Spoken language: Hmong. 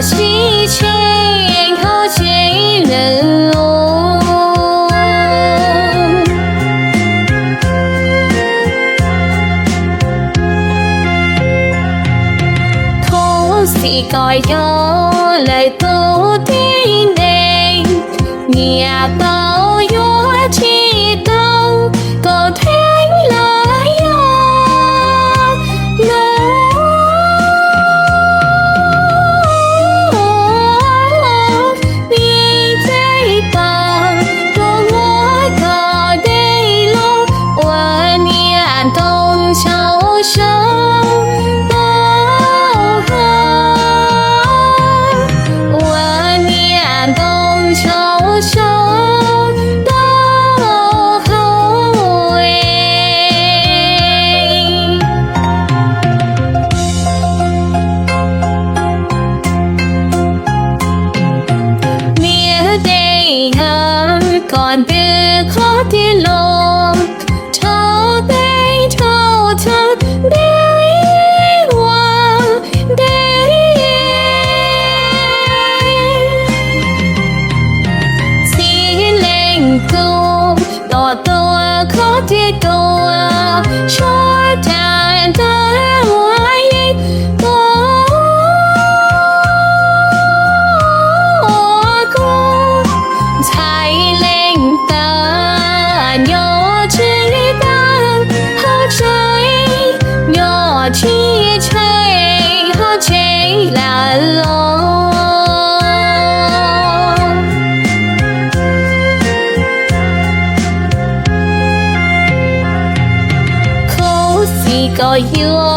sib tsheej hauv tsev lawm os. Khuv xim kom yog lawv tus tib neeg, nyiam tau yuav tsis tau kom theej los yog luag. Niam txawj pom tus muam kom deb los ua niam ntoo tshauv sab tau hau, ua niam ntoo tshauv sab tau hau. Niam tsev yawg kom ntws qhov twg los, rhaub teb rhaub chaw ntev ua ntev, txhiv leej tub los tua qhov twg tuaj, suav caj ntab ua yeeb tua kub, ntxhais leej twg nyob tsis tau hauv tsev, nyob tsis tsheej hauv tsev lawm los. Khuv xim kom yuav